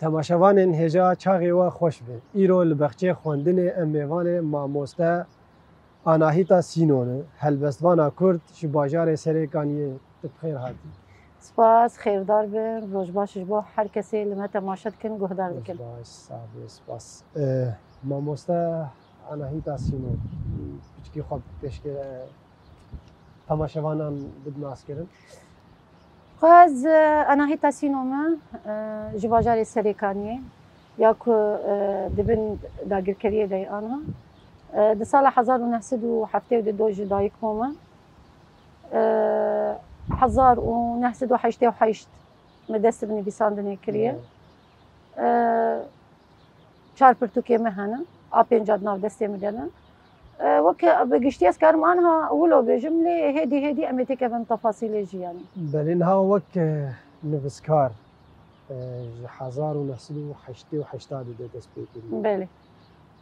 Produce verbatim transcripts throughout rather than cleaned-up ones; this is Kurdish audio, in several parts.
Temaşevanên hêja çaxê we xweş be. Îro li bexçeyê xwendinê em mêvanê mamoste Anahîta Sînon e, helbestvana Kurd ji bajarê Serêkaniyê. Tu bi xêr hatî. Spas, xêrdar bin, roj baş ji bo her kesê li me temaşe dikin, guhdar dikin. Roj baş, sax bî, spas. E, mamoste Anahîta Sînon, piçkî xwe pêşkê temaşevanan bidin naskirin. Xwe ez, e, Anahîta Sîno me, e, ji bajarê Serêkaniyê, ya ku, e, di bin dagirkeriyê de ye anha. E, di sala hezar û neh sed û heftê û du ji dayik bûme. E, hezar û neh sed û heştê û heşt me dest bi nivîsandinê kiriye. Evet. E, çar pirtûkê me hene, a pênca di nav destê min de ne. E, weke bi giştî ez karim anha wilo bêjim, lê hêdî hêdî em ê têkevin tefasîlê jî, yanî. Belê, niha wek, e, nivîskar, e, ji hezar û neh sed û heştê û heşt de dest pê kiriye. Belê.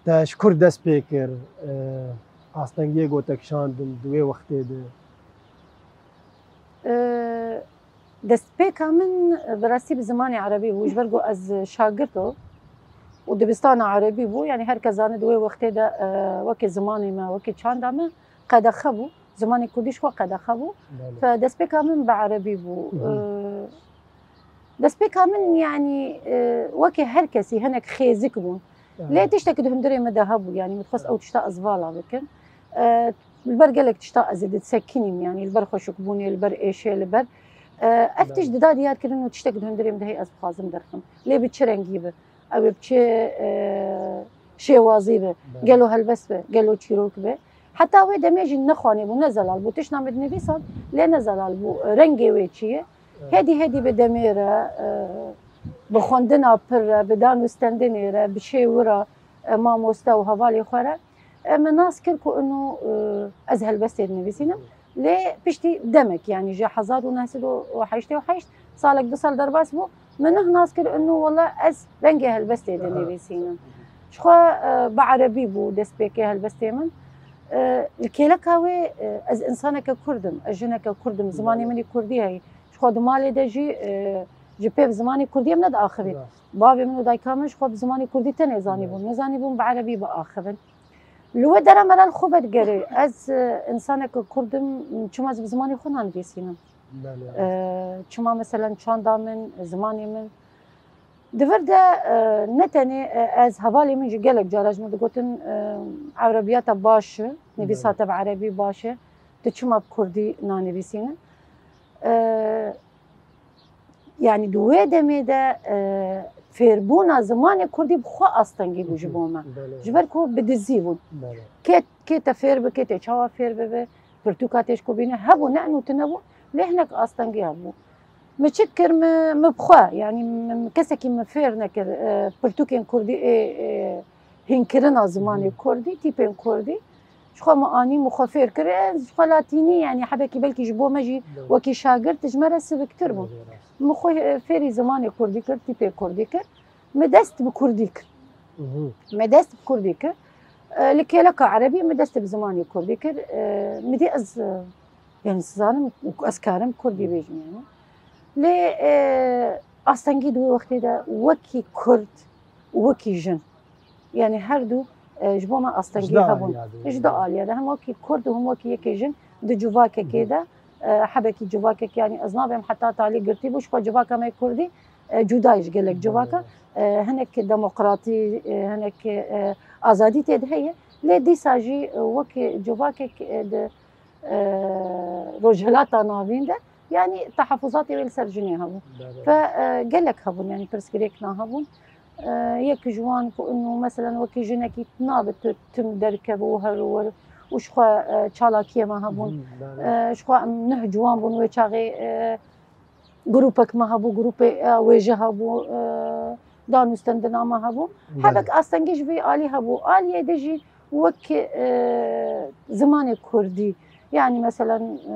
Te ji kur dest pê kir, e, astengiyê ku te kişandin di wê wextê de? E, Destpêka min, e, bi rastî bi zimanê erebî bû, ji ber ku ez şagirto û dibistana erebî bû, yanî her kes zane di wê wextê de, e, wekî zimanê me, wekî çanda me qedexe bû. Zimanê kurdî ji xwe qedexe bû. Belê. Fe destpêka min bi erebî bû. Hı hı. E, destpêka min, yanî, e, wekî her kesî hinek xêzik bûn. Lê tiştekî di hundirê min de hebû, yanî min dixwest ew tişta ez vala bikim. E, li ber gelek tişta ez ê disekinîm, yanî li ber xweşikbûnê, li ber êşê, li ber, e, ev tişt dida diyarkirin û tiştek di hundirê min de heye ez dixwazim derxim. Lê bi çi rengî be? Ew ê bi çi, e, şêwazî be? Gelo helbest be? Gelo çîrok be? Heta wê demê jî ne xwanê bû, ne zelal bû. Tişta min dinivîsan, lê ne zelal bû. Rengê wê çi ye? Hêdî hêdî bi demê re, e, bi xwendina pir re, bi dan û stendinê re, bi şêwira, e, mamoste û hevalê xwe re, e, min nas kir ku ino, e, ez helbestê dinivîsînim. Lê piştî demek, yanî ji hezar û neh sed û heştê û heşt, salek du sal derbas bû, min nuh nas kir ino wela ez rengê helbestê dinivîsînim. Ji xwe, e, bi erebî bû destpêkê helbestê min. E, li kêleka wê, e, ez însaneke kurd im, ez jineke kurd im, zimanê min î kurdî heye. Ji xwe di malê de jî, e, ji pê bi zimanê kurdî em nediaxivîn. Rast. Bavê min û dayika min ji xwe bi zimanê kurdî tenê zanîbûn. Rast. Nizanîbûn bi erebî biaxivin. Li wê dera me re li xwe vedigerê. Ez, e, însaneke kurd im, çima ez bi zimanê xwe nanivîsînim? Belê, rast. E, çima meselen çanda min, zimanê min? Di vir de, e, ne tenê, e, ez, hevalê min jî gelek cara ji min digotin, e, ewrebiyata baş e, nivîsate bi erebî baş e. Tu çima bi kurdî nanivîsînin? E, Yanî di wê demê de, e, fêrbûna zimanê kurdî bi xwe astengî bû ji bo me. Belê. Ji ber ku bi dizî bûn. Belê. Kê, kê te fêr bi, kê tê çawa fêr bibe, pirtûka tê ji ku bîne, hebû, ne eno tune bû, lê hinek astengî hebû. Min çi kir, min, min bi xwe, yanî min, min kesekî min fêr nekir, e, pirtûkên kurdî ê, ê, hînkirina zimanê kurdî, tîpên kurdî. Ji xwe min anî, min xwe fêr kir. E, ji xwe latînî, yanî hebekî belkî ji bo me jî wekî şagirt ji me re siviktir bû. Belê, rast. Min xwe, e, fêrî zimanê kurdî kir, tîpê kurdî kir. Min dest bi kurdî kir. Mhm. Me dest bi kurdî kir. E, li kêleka erebî min dest bi zimanê kurdî kir. E, min dî ez, e, yanî, sizanim û ez karim kurdî bêjim, yanî. Lê, e, astengî di wê wextê de wekî kurd û wekî jin, yanî her du, e, ji bo me astengî hebûn. Ji du aliya de, hem wekî kurd û hem wekî yekê jin di civakekê de, e, hebekî civakek, yanî ez nabêm heta talî girtî bû, ji xwe civaka me kurdî, e, cuda ye ji gelek civaka. E, hinek demokratî, e, hinek, e, azadî tê de heye. Lê dîsa jî, e, wekî civakek, e, di e, Rojhilata Navîn de, yanî tehafuzatê wê li ser jinê hebû. Belê. Fe, e, gelek hebûn, yanî pirsgirêkna hebûn. E, yek ji wan ku ino, meselen, wekî jinekî nabe tu tim derkeve û her û wer û ji xwe, e, çalakiyê me hebûn. Hı, belê. E, ji xwe em neh ciwan bûn wê çaxê, e, grûpek me hebû, grûpê, e, wêje hebû, e, danûstendina me hebû. Belê. Hebek astengî ji vî alî hebû. Aliyê de jî wek, e, zimanê kurdî, yanî meselen, e,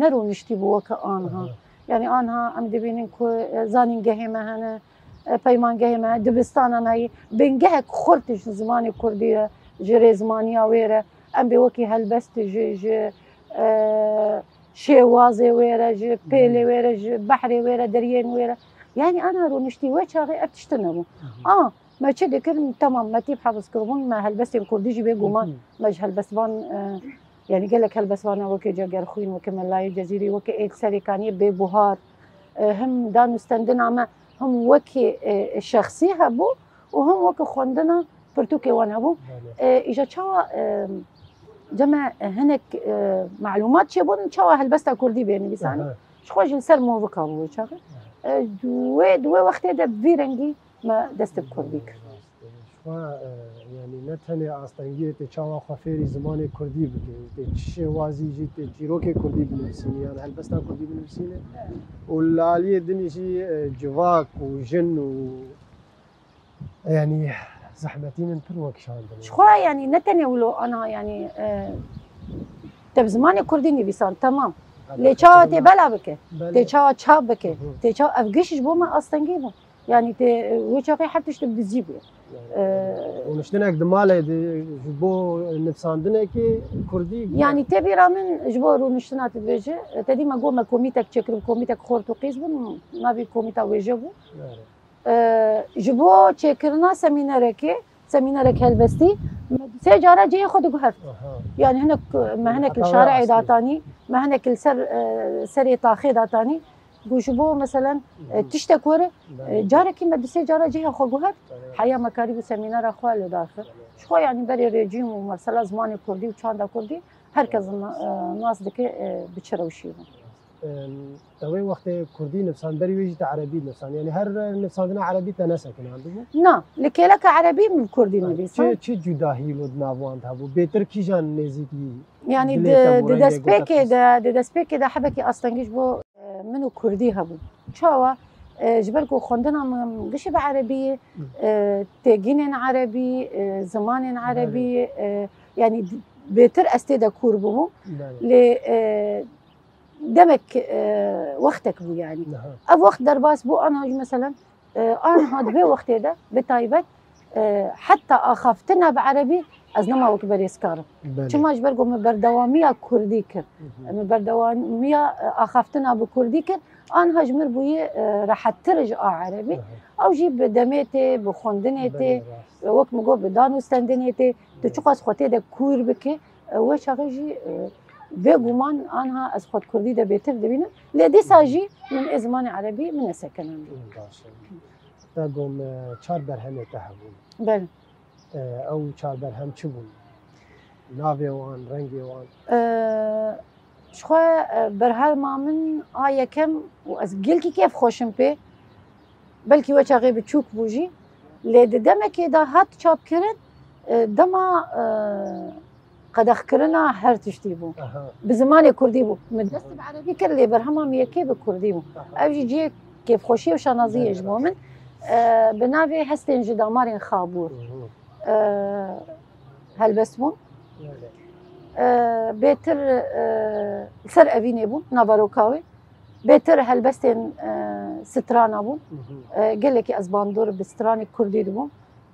nerûniştî bû weke anha. Aha. Yanî anha em dibînin ku, e, zanîngehê me hene, e, peymangehê me, dibistana me yî, bingehek xurt ji zimanê kurdî re, ji rêzmaniya wê re, em bê wekî helbest ji, ji, e, şêwazê wê re, ji pêlê wê re, ji behrê wê re, deriyên wê re. Yani ana rûniştî wê çaxê ev tişt nebû. A, me çi dikirin, temam, me tîp hefiz kiribûn, me helbestên kurdî jî bê guman, me ji helbestvan, e, yani gelek helbestvan weke Cegerxwîn, weke Melayê Cezîrî, weke ê Serê Kaniyê bê buhar, e, him danûstendina me, him weke, e, şexsî hebû û him weke xwendina pirtûkê wan hebû. E, îja çawa, e, ceme hinek, e, malûmat çêbûn, çawa helbesta kurdî bê nivîsanî. Ji xwe jî li ser movika bû wê çaxê. E, di wê, di wê wextê de bi vî rengî me dest bi kurdî kir. Ji xwe, e, yanî ne tenê astengiyê tê çawa xwe fêrî zimanê kurdî bike, tê çi şêwazî jî, tê çîrokê kurdî binivîsînî, yan helbesta kurdî binivîsînî. Û li aliyê dinî jî, e, civak û jin û, yanî zehmetî min pir wekişandin. Ji xwe, yanî ne tenê wilo ana, yanî, e, te bi zimanê kurdî nivîsan, temam. Lê çawa tê bela bike, tê çawa çap bike, tê çawa ev giş ji bo me astengî bû. Yanî tê, wê çaxê her tişt bi dizî bû. Yanî, e, rûniştinek di malê de ji bo nivîsandinekê kurdî bû. Yanî tê bîra min ji bo rûniştina tu dibêje, te dî me got me komîtek çêkiribû, komîtek xort û qîz bûn, navê komîta wêje bû. E, ji bo çêkirina semînerekê, semînerek helbestî, me du sê cara cihê xwe diguhert. Yanî hinek, me hinek li şarê datanî, me hinek li ser, e, serê taxê datanî. Ku ji bo, meselen, e, tiştek were, e, carekî me du sê cara cihê xwe guhert, heya me karîbû semînera xwe li dar xist. Ji xwe, yanî berê rejîm û mesela zimanê kurdî û çanda kurdî, her kes na-, e, nas dike, e, bi çi rewşî bû. Em, te wê wextê kurdî nivîsand, berî wê jî te erebî nivîsand. Yanî her nivîsandina erebî te nesekinandibû? Na, li kêleka erebî min bi kurdî nivîsand. Çi, çi cudahî li nav wan de hebû? Bêtir kîjan nêzîkî dilê te bû, rengê te xwest? Yanî di, di destpêkê de, di destpêkê de hebekî astengî ji bo, e, min û kurdî hebû. Çawa? E, ji ber ku xwendina min gişî bi erebî ye, e, têgînên erebî, e, zimanên erebî, e, yanî bêtir ez tê de kûr bûbûm. Lê, e, demek, e, wextek bû yanî. Ev wext derbas bû, anha jî meselen, e, anha di vê wextê de bi taybet, e, heta axaftina bi erebî ez nema wek berêz karim. Çima ji ber ku min berdewamiya kurdî kir. Min berdewamiya, e, axaftina bi kurdî kir, anha ji min bûye, e, rehettir ji a erebî. Ew jî bi demê tê, bi xwendinê tê, wek min got, bi danûstendinê tê. Tu çiqas xwe tê de kûr bikî, e, wê çaxê jî, e, bêguman anha ez xwe di kurdî de bêtir dibînim. Lê dîsa jî min ê zimanê erebî min nesekinandî. Baş e. Te got me çar berhemê te hebûn. Belê. E, ew çar berhem çi bûn? Navê wan, rengê wan? E, Ji xwe, e, berhema min a yekem û ez gelkî kêfxweş im pê, belkî wê çaxê biçûk bû jî, lê di demekê de hat çapkirin, e, dema, e, qedexkirina her tiştî bû. Aha. Bi zimanê kurdî bû. Min dest bi erebî kir, lê berhema min yekê bi kurdî bû. Aha. Ev jî cihê kêfxweşiyê û şanaziyê ji bo min. E, bi navê Hestên ji Damarên Xabûr. Mhm. E, helbest bûn. Belê. E, bêtir, e, li ser evînê bûn, naveroka wê. Bêtir helbestên, e, strana bûn. Mhm. E, gelekî ez bandor bi stranê kurdî dibûm.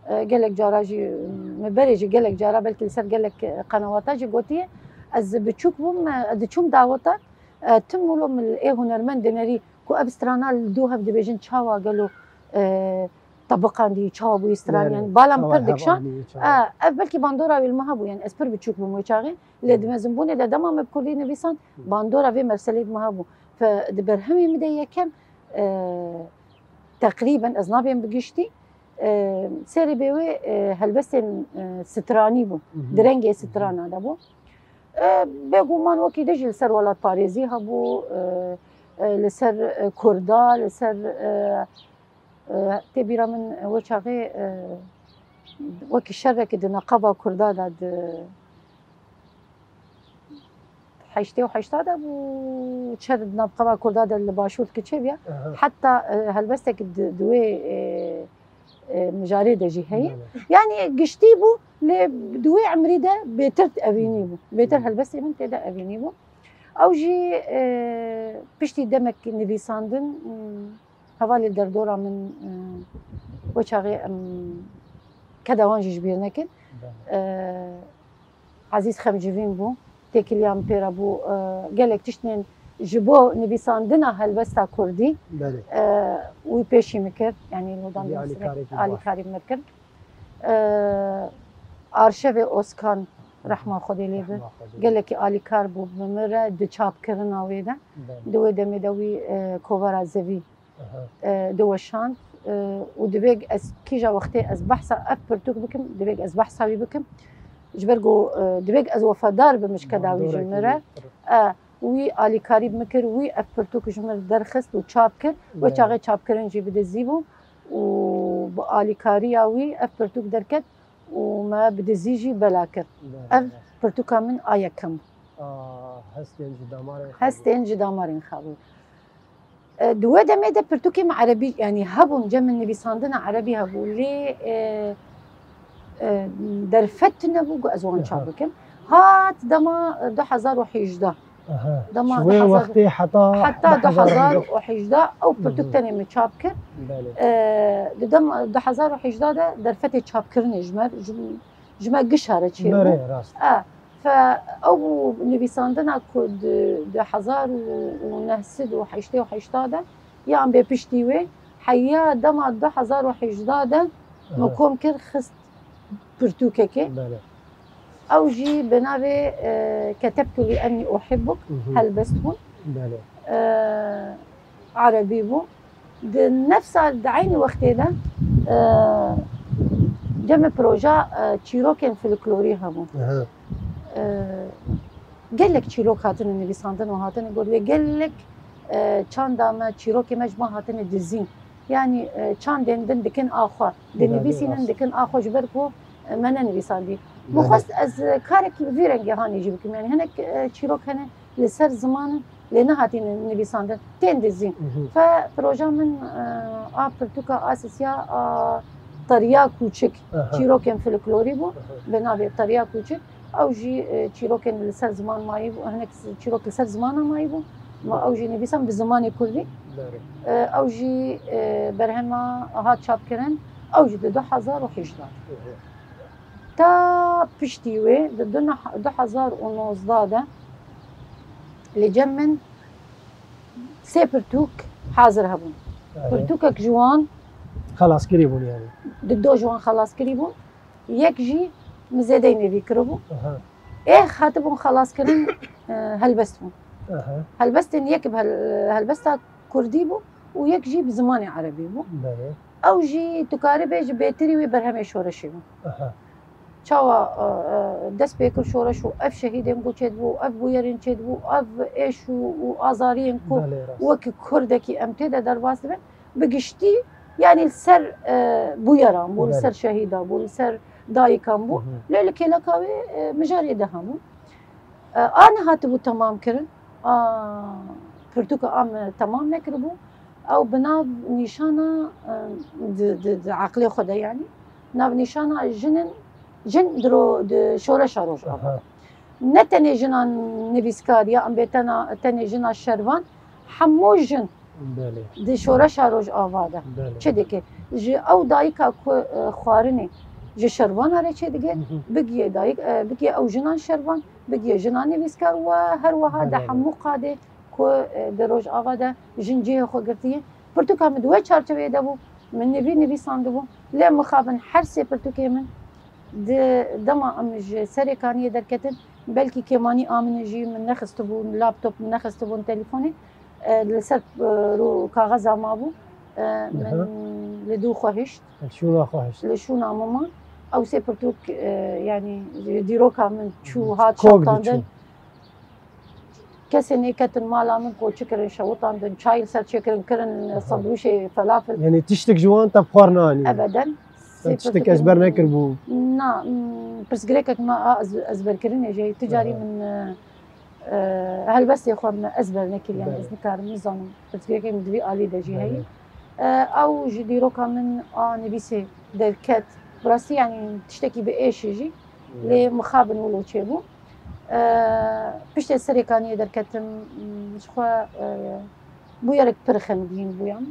E, gelek cara jî, min berê jî gelek cara, belkî li ser gelek, e, qenewata jî gotiye, ez biçûk bûm, e, diçûm dawetan, e, tim wilo min li ê hunermend dinerî ku ev strana li dû hev dibêjin çawa gelo, e, tebiqandî, çawa bûyî stranî, yanî bala min pir dikşand. E, ev belkî bandora wê li min hebû, yanî ez pir biçûk bûm wê çaxê. Lê di mezinbûnê de dema me bi kurdî nivîsand, bandora vê merselê di min hebû. Fe, di berhemê min de yekem, e, teqrîben, ez nabêm bi giştî, e, serê bê wê, e, helbestên, e, stranî bû. Di rengê strana de bû. E, bêguman wekî de jî li ser welatparêzî hebû, e, e, li ser, e, kurda, li ser, e, E, tê bîra min, e, wê çaxê, e, wekî şerekî di neqeba kurda de, di heştê û heşta de bû, şer di neqeba kurda de li başûr dikiçe bûye. Aha. Heta, e, helbestekî di, di wê, e, e, mijarê de jî heye. Belê. Yanî giştî bû, lê di wê emrî de bêtir evînî bû. Bêtir helbestê min tê de evînî bû. Ew jî, e, piştî demek nivîsandin, Hevalê derdora min, e, wê çaxê em keda wan jî ji bîr nekin. Belê. E, Ezîz xemcivîn bû, têkiliya min pê re bû, e, gelek tiştên Ji bo nivîsandina helbesta kurdî, Belê. e, wî pêşî min kir, yanî lodan Vî nivîsandin alîkarî kir, alîkarî min kir. E, arşevê Oskan, rehma Xwedê lê be, Rehma Xwedê. Gelekî alîkar bû bi min re di çapkirina wê de. Belê. Di wê demê de wî, e, kovara Zevî, Aha. e, diweşand, e, û divê ez kîja wextê ez behsa ev pirtûk bikim, divê ez behsa wî bikim. Ji ber ku, e, divê ez wefadar bim ji keda wî ji min re. E, wî alîkarî bi min kir, wî ev pirtûk ji min derxist û çap kir. Wê Belê. çaxê çapkirin jî bi dizî bû û bi alîkariya wî ev pirtûk derket û me bi dizî jî bela kir. Belê. Ev pirtûka min a yekem bû. A, hestên ji damarê. Hestên ji damarên xwe bû. E, di wê demê de pirtûkê min erebî, yanî hebûn, cem min nivîsandina erebî hebû, lê, e, e, derfet tune bû ku ez wan Aha. çap bikim. Hat dema, e, du hezar û hejdeh. Aha. Dema Ji du wê hezar wextê heta Heta du hezar du hezar û hejdeh ew pirtûk Mhm. tenê min çap kir. Belê. E, di dem du hezar û hejdeh de derfetê çapkirinê ji me, ji, ji me giş here çêbû. Berê rast. E, fe ew nivîsandina ku di, di hezar û neh sed û heştê û heşta de yan bê piştî wê heya dema du hezar û hejdeh de min Aha. kom kir, xist pirtûkekê. Belê. Ew jî bi navê, e, Ketebtu li ennî uhibbuk Mhm. helbest bûn. Belê. E, erebî bû. Di nefsa, di eynî wextê de, e, cem min proja, e, çîrokên folklorî hebû. Aha. E, gelek çîrok hatine nivîsandin û hatine got lê gelek, e, çanda me, çîrokê me ji me hatine dizîn. Yanî, e, çandên din dikin axwe. Belê, Dinivîsînin rast. Dikin axwe ji ber ku, e, me nenivîsandî. Belê. Min xwest ez, e, karek vî rengî hanî jî bikim. Yanî hinek, e, çîrok hene li ser zimanin lê nehatîne nivîsandin. Tên dizîn. Mhm. Fe proja min, e, a pirtûka a sisiya a Teriya Kûçik, Aha. çîrokên folklorî bû. Aha. Bi navê Teriya Kûçik. Ew jî, e, çîrokên li ser ziman mayî bû, hinek çîrok li ser zimana mayî bû. Ma ew jî nivîsan bi zimanê kurdî. Belê. E, ew jî, e, berhema hat çapkirin. Ew jî di du hezar û hejdeh. Mhm. Ta piştî wê di du ne-, du hezar û nozdeh de li cem min sê pirtûk hazir hebûn. Belê. Pirtûkek ji wan Xelaskirî bûn yanî. di do ji wan xelaskirî bûn. Yek jî min zêdeyê nêvî kiribû. Aha. Êx hatibûn xelaskirin, e, helbest bûn. Aha. Helbestên yek bi hel-, helbesta kurdî bû û yek jî bi zimanê erebî bû. Belê. Ew jî tu karî bê ji bêtirî wê berhemê şoreşê bû. Aha. Çawa, e, e, dest pê kir şoreş û ev şehîdên ku çêdibû, ev bûyerên çêdibû, ev êş û, û azariyên ku Belê, rast. wek kurdekî em tê de derbas dibin, bi giştî, yanî li ser, e, bûyeran bû, li Belê. ser şehîdan bû, li ser dayikan bû. Mhm. Lê li kêleka wê, e, mijarê de hebû. E, a nehatibû temam kirin, a pirtûka a me temam nekiribû. Ew bi nav nîşana, e, di, di, di eqlê xwe de, yanî nav nîşana jinin, jin di ro-, di şoreşa Rojava. Aha. Ne tenê jina nivîskar ya em bê tena, tenê jina şervan, hemû jin Belê. di şoreşa Rojava de Belê. çi dike? Ji ew dayika ku, e, xwarinê ji şervana re çêdige, Mhm. bigiye dayik, e, bigiye ew jinan şervan, bigiye jinan nivîskar û her wiha de Belê. hemû qadê ku, e, di Rojava de jin cihê xwe girtiye. Pirtûka min di wê çarçeveyê de bû, min nivî nivîsandibû. Lê mixabin her sê pirtûkê min di dema em ji Serêkaniyê derketin, belkî kêmanî a min jî min nexistibûn, laptop min nexistibûn, telefonê, e, li ser, e, rû kaxeza mabû. E, min Aha. li dû xwe hişt, Şûna xwe hişt. li şûna min ma. Ew sê pirtûk, e, yanî dîroka min çû, Mhm. hat Kog şewitandin. diçû. Kesê nêketin mala min, koçik kirin, şewitandin, çay li ser çêkirin, kirin Aha. sandwîçê, felafel. Yanî tiştek ji wan te bi xwar neanî. Ebeden. Te Sê tiştek pirtûkên ezber min nekiribû. Na, mm, pirsgirêkek me a ez-, ezberkirinê jî heye. Tu carî Aha. min, e, e, helbestê xwe min ezber nekir, yanî Belê. ez nikarim nizanim. Pirsgirêkê min di vî alî de jî Belê. heye. E, ew ji dîroka min a nivîsê derket. Bi rastî, yanî tiştekî bi êşî jî. Lê mixabin wilo çêbû. E, piştê Serêkaniyê derketim, m, ji xwe, e, bûyerek pir xemgîn bûyam.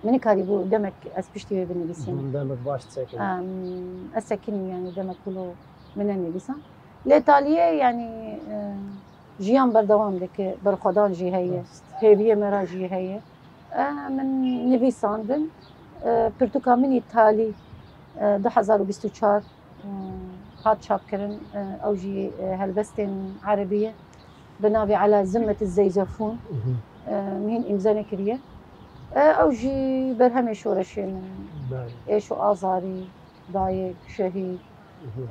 Min nikarîbû demek ez piştî wê binivîsînim. Demek baş disekînim. Em, ez sekinîm, yanî demek wilo min nenivîsa. Lê taliyê, yanî, e, Jiyan berdewam dike, berxwedan jî heye, hêviyê me re jî heye. E, min nivîsandin, e, pirtûka min î talî, e, du hezar û bîst û çar, e, hat çapkirin, e, ew jî, e, helbestên erebî ye. Bi navê Ela Zimmet Zeyzefûn, e, min îmze nekiriye. E, ew jî berhemê şoreşê min. Belê. Êş û azarî, dayik, şehîd,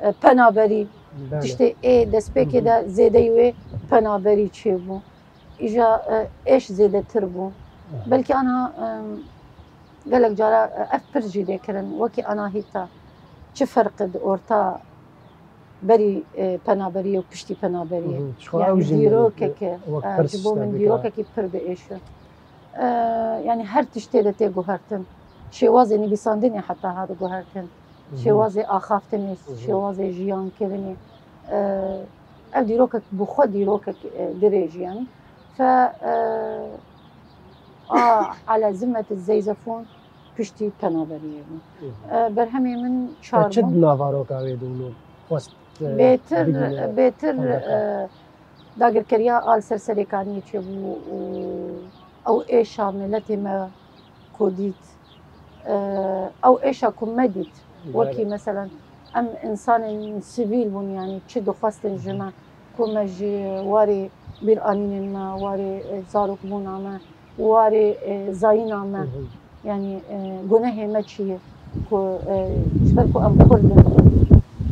e, penaberî. Belê. Tiştê ê destpêkê de zêdeyî wê penaberî çêbû. Îja, e, êş zêdetir bû. Belkî ana, e, gelek cara, e, ev pirs jî dê kirin, wekî anahîta çi ferq e di orta berî, e, penaberiyê û piştî penaberiyê? Hı hı. Ji xwe ew jî dîrokeke, e, ji bo min dîrokekî pir bi êş e. E, yanî her tiştê de tê guhertin. Şêwazê nivîsandinê heta hat guhertin. Hı hı. Şêwazê axaftinê, hı hı, şêwazê jiyankirinê. E, ev dîrokek bi xwe dîrokek, e, dirêj e yanî. Fe, e, a Ela Zimmet Zeyzefûn piştî penaberiyê bû. Hı hı. E, berhemê min çar bûn. Te çi di navaroka wê de hûn xwest, e, bêtir, bêtir, e, dagirkeriya a li ser Serêkaniyê çêbû û ew êşa miletê me ku dît, e, ew êşa ku me dît, wekî, belê, meselen, em însanên sivîl bûn, yanî çi dixwestin ji me, ku me ji warê bîranînên me, warê, e, zarokbûna me, warê, e, zayîna me, hı hı, yanî, e, gunehê me çi ye, ku, e, ji ber ku em Kurd in.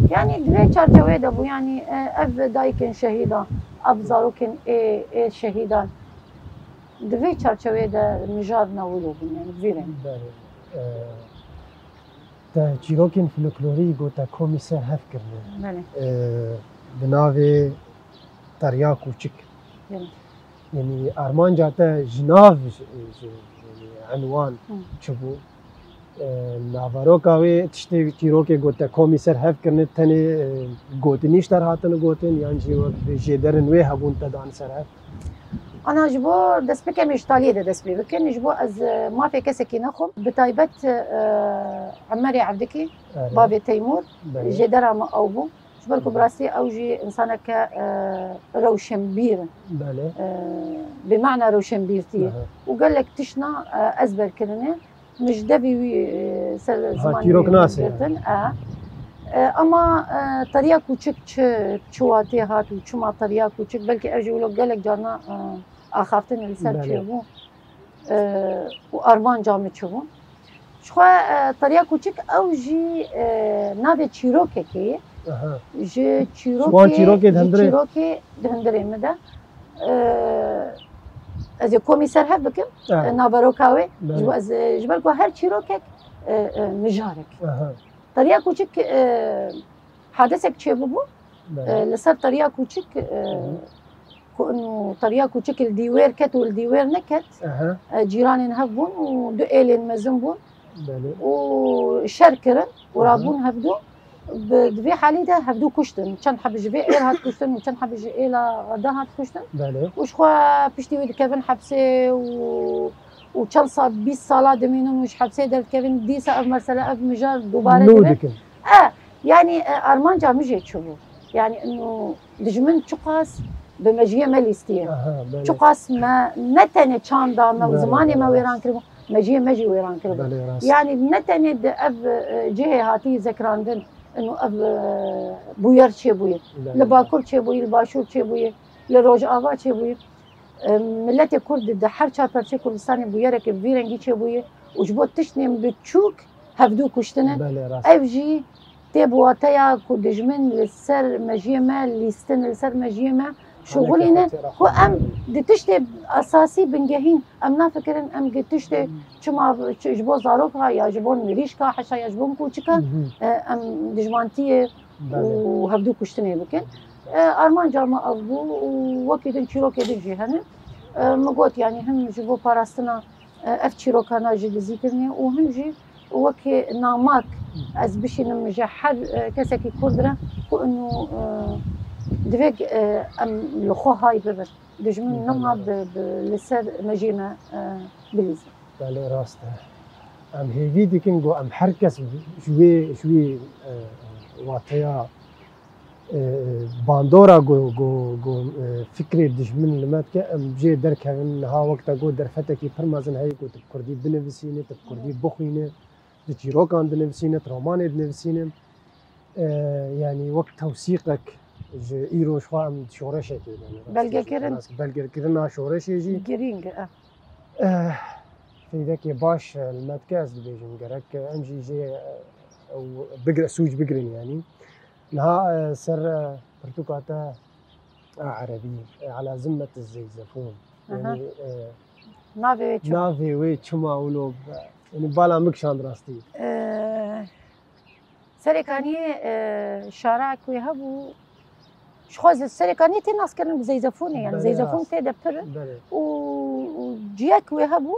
Yanî di vê çarçewê de bû, yanî, e, ev dayikên şehîdan, ev zarokên ê, ê şehîdan, di vê çarçewê de mijarna wilo bûn, yanî vî rengî. Belê. E, te çîrokên folklorî got te komî ser hev kirine. Belê. E, bi navê Teriya Kûçik. Belê. Yanî armanca te ji nav, ji, ji, yanî enwan, hı, çi bû? E, navaroka wê tiştê çîrokê got te komî ser hev kirine, tenê, e, gotinî ji te re hatine gotin, yan jî wek jêderin wê hebûn te dan ser hev? Ana ji bo dest bikem, ji taliyê de dest pê bikin. Ji bo ez, e, mafê kesekî nexwim. Bi taybet, e, Emerê Evdikî, erê, bavê Teymûr, belê, jêdera me ew bû. Ji ber ku, hı hı, bi rastî ew jî însaneke, e, rewşenbîr e. Belê. E, bi mana rewşenbîrtiyê. Aha. Û gelek tiştna, e, ezber kirine. Min ji devî wî, e, ser, ha, zimanê wî girtin. E. E, ama, e, Teriya Kûçik çi, çi watê hat û çima Teriya Kûçik? Belkî ev jî wilo gelek carna, e, axaftinê li ser, belê, çêbû. E, û armanca min çi bû? Ji xwe, e, Teriya Kûçik ew jî, e, navê çîrokekê ye. Aha. Ji çîrokê, ji çîrokê di hundirê min de. E, ez ê komî ser hev bikim, e, naveroka wê. Belê. Ji bo ez, e, ji ber ku her çîrokek, e, e, mijarek. Aha. Teriya Kûçik, e, hadisek çêbûbû. Belê. E, li ser Teriya Kûçik, e, hı hı, ku inu Teriya Kûçik li dîwêr ket û li dîwêr neket, aha, e, cîranên hev bûn û du êlên mezin bûn. Belê. Û şer kirin û, aha, rabûn hevdû. Bi, di vê halî de hevdû kuştin. Çend heb ji vê êl hat kuştin û çend heb ji êla da hat kuştin. Belê. Û ji xwe piştî wî dikevin hepsê û, û çend sal, bîst sala dimînin û ji hepsê derdikevin. Dîsa ev mesele, ev mijar dubare dibe. Nû dikin. E, yanî, e, armanca min jê çi bû? Yanî, ino dijmin çiqas bi mejiyê me lîstiye. Aha, belê. Çiqas me ne tenê çanda me û, belê, zimanê me, belê, wêran kiribû, mejiyê me jî wêran kiribû. Belê, rast. Yanî ne tenê di ev, e, cihê hatî zekrandin, ino ev, e, bûyer çêbûye. Belê. Li Bakur çêbûye, li Başûr çêbûye, li Rojava çêbûye. E, miletê Kurd di her çar perçê Kurdistanê bûyereke vî rengî çêbûye û ji bo tiştên biçûk hevdû kuştine. Belê, rast. Ev jî tê bi wateya ku dijmin li ser mejiyê me lîstin, li ser mejiyê me şixulîne, ku em di tiştê esasî bingehîn, em nafikirin, em gi tiştê, hmm, çima, çi, ji bo zaroka ya ji bo mirîşka heşa ya ji bo kûçika, hı hı, e, em dijmantiyê, belê, û hevdû kuştinê bikin. E, armanca me ev bû û wekî din çîrokê din jî hene. E, min got, yanî him ji bo parastina, e, ev çîrokana jî dizî kirine û him jî wekî namak ez bişînim ji her, e, kesekî Kurd re ku inu, e, divê, e, em li xwe hay bibin. Dijmin, belê, niha bi, bi, li ser mejiyê me, e, bilîzin. Belê, rast e. Em hêvî dikin ku em her kes ji wê, ji wê, e, wateya E, bandora ku, ku, ku, e, fikrê dijmin li me dike, em jê derkevin. Niha wek te got, derfetekî pir mezin heye ku tu bi kurdî binivîsînî, tu bi kurdî bixwînî, tu çîrokan dinivîsînî, tu romanê dinivîsînî. E, yanî wek tewsîqek ji îro ji xwe em şoreşekê de ne. Belgekirin. Belgekirina şoreşê jî girîng e. Eh, feydekê baş, eh, li me dike, ez dibêjim, gerek, eh, em jî jê, eh, ew bigre-, sûc bigrin, yanî. Niha, eh, ser, eh, pirtûka te a erebî, eh, Ala Zimmet Zeyzefûn. Aha. Yanî, eh, navê wê çima? Navê wê çima wilo, eh, yanî bala min kişand rastî. Eh, Serêkaniyê, e, şareek wê hebû. Ji xwe ze-, Serêkaniyê tê naskirin bi Zeyzefûnê, yani Belê, Zeyzefûn rast. Tê de pir Belê. Û, û ciyek wê hebû,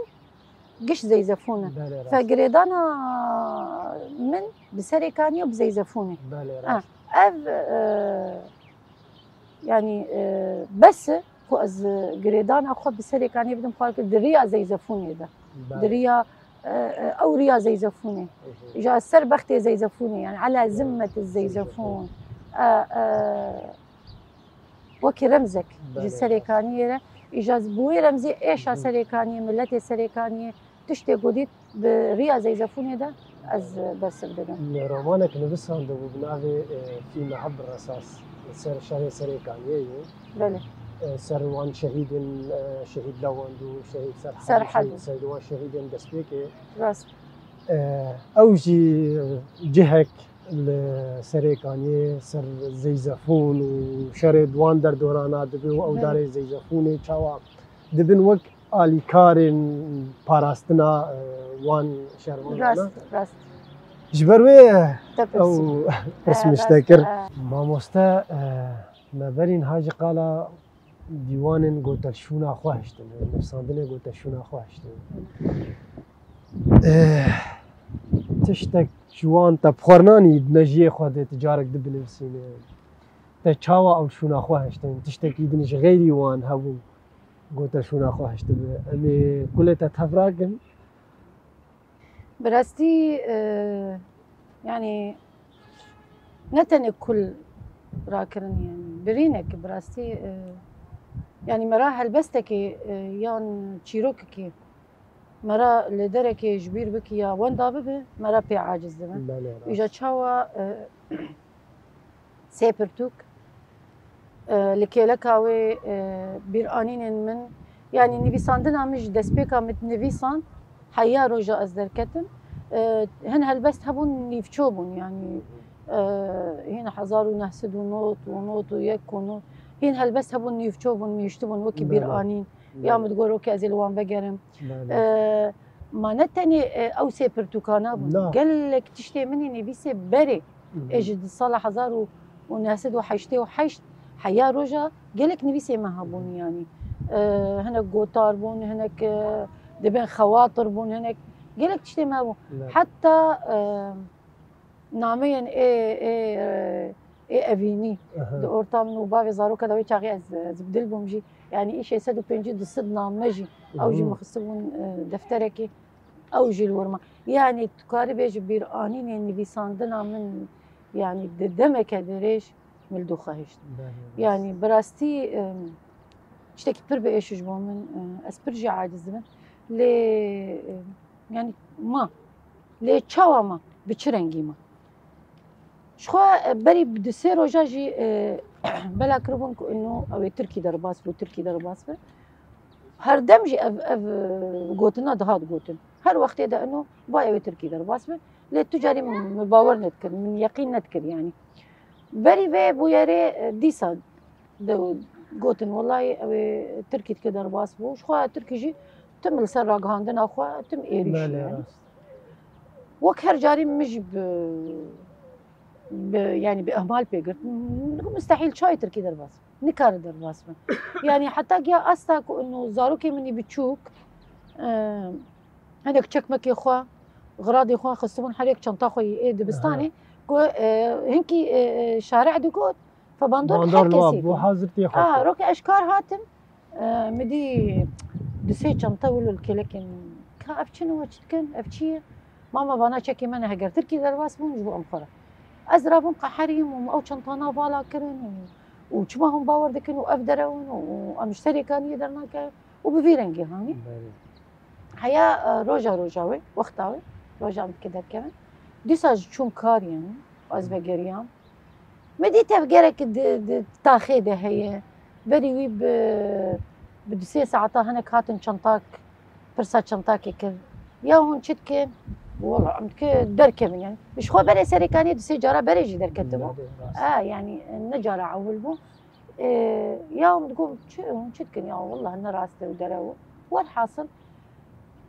giş Zeyzefûn e. Belê, rast. Fe girêdana min bi Serêkaniyê û bi Zeyzefûnê. Belê, Ha, rast. Ev, e, yani, e, bes e ku ez girêdana xwe bi Serêkaniyê bidim xwe kir di riya Zeyzefûnê de. Belê. Di riya, e, e, ew riya Zeyzefûnê. Hı hı. Îja ser bextê Zeyzefûnê, yani ala zimmet Zeyzefûn. E, e, wekî remzek ji Belê, Serêkaniyê re. Îja bi wê remzê êşa Hı hı. Serêkaniyê, milletê Serêkaniyê, tiştê ku dît bi riya Zeyzefûnê de ez bersiv didim. Romanek nivîsandibû bi navê, e, Fî Meheb Resas, li ser şerê Serêkaniyê ye. Belê. E, ser wan şehîdên, e, şehîd Lewand û şehîd Serhedî, Serhedî. Şehîd Seydo, wan şehîdên destpêkê. Rast. E, ew jî cihek li Serêkaniyê, ser Zeyzefûn û şerê di wan derdorana dibe û ew Belê. Darê Zeyzefûnê çawa dibin wek alîkarên parastina, e, wan şervanana. Rast, rast. Ji ber wê Te pirsî. Ew pirs Eh, min ji te rast, kir. Eh. Mamoste, e, me berî niha ji qala dîwanên gotelşûna xwe hiştin, nivîsandinê gotelşûna xwe hiştin. Eh, tiştek ji wan te bi xwe nanî di mejiyê xwe de tu carek dibinivîsînî. Te çawa ew şûna xwe hiştin? Tiştekî din ji xeyrî wan hebû? Gotelşûna xwe hiştibe. Em ê kulê te tev rakin. Bi rastî, e, yani ne tenê kul rakirin, yani birînek bi rastî, e, yani me ra helbestekê, e, yan çîrokekê me ra li derekê ji bîr bikî ya wenda bibe, me ra pê aciz dibe. Belê, rast. Îja çawa, e, sê pirtûk, e, li kêleka wê, e, bîranînên min, yanî nivîsandina min ji destpêka min nivîsand, heya roja ez derketim, e, hin helbest hebûn nîvço bûn, yanî, e, hîn hezar û neh sed û nod û nod û yek û nod, hîn helbest hebûn nîvço bûn, mihiştibûn wekî Belê. Bîranîn. Ya Belê. Min digot, wekî ez ê li wan vegerim. Belê. E, ma ne tenê, e, ew sê pirtûkana bûn. Na. Gelek tiştê min ê nivîsê berê. Hı hı. Ê ji di sala hezar û neh sed û heştê û heşt heya roja gelek nivîsê me hebûn yanî. E, hinek gotar bûn, hinek, e, dibên xewatir bûn, hinek gelek tiştê me hebûn. Belê. Heta, e, nameyên ê, ê, ê evînî Aha. Di orta min û bavê zaroka de wê çaxê ez, ez bi dil bûm jî. Yanî îşê sed û pêncî du sed name jî. Ew jî Mhm. min xistibûn, e, defterekê. Ew jî li wir ma. Yanî tu karî bêjî bîranînên nivîsandina min, yanî di demeke dirêj min li dû xwe hişt. Belê, rast. Yanî bi rastî, e, tiştekî pir bi êş ji bo min, e, ez pir jî aciz dibim. Lê, e, Yanî ma. Lê çawa ma? Bi çi rengî ma? Ji xwe, e, berî bi du sê roja jî, e, bela kiribûn ku ino ew ê tirkî derbas bû, tirkî derbas be. Her dem jî ev, ev, e, gotina dihat gotin. Her wextê de ino ba ew ê tirkî derbas be. Lê tu carî min, min bawer nedikir, min yeqîn nedikir yanî. Berî vê bûyerê, e, dîsa de gotin, "Welahî ew ê tirkî dike derbas bû." Ji xwe tirkî jî tim li ser ragihandina xwe, tim êrîş Belê, yanî. Rast. Wek her carî min jî bi, bi, yanî bi ihmal pê girt. Mistehîl çayê tirkî derbas. Nikare derbas bin. Yanî heta giya asta ku ino zarokê min î biçûk, e, hinek çekmekê xwe, xiradê xwe xistibûn herêk çanta xwe yî ê dibistanê, Aha. ku, e, hinkî, e, e, şare digot, Fe bandor Bandor her li wa kesî bû, bû. Hazir tê xwe Ah, xwe. Rokê ez ji kar hatim, e, min dî du sê çanta wilo li kêlekên min. Ka ev çi ne, we çi dikin? Ev çi ye? Mama vana çekê me ne, heger tirkî derbas bûn, ji bo em xwe re. Ez rabûm qeherîm û ew çentana vala kirin û, û çima hûn bawer dikin û ev derewin û em ji Serêkaniyê dernakevin û bi vî rengî hanî. Belê. Heya, e, roja roja wê, wexta wê, roja em dike derkevin. Dîsa ji çûm kariyê min, ez vegeriyam. Me dî tevgerek di, di taxê de heye. Berî wî bi, bi du sê saeta hinek hatin çentak, pirsa çentakê kir. Ya hûn çi dikin? Wala em dike derkevin yani. Ji xwe berê Serêkaniyê du sê cara berê jî derketibû. Rast. Ha, yani ne cara ewil bû. E, ya hûn digot çi, hûn çi dikin ya? Wala ne rast e û derew. Werhasil,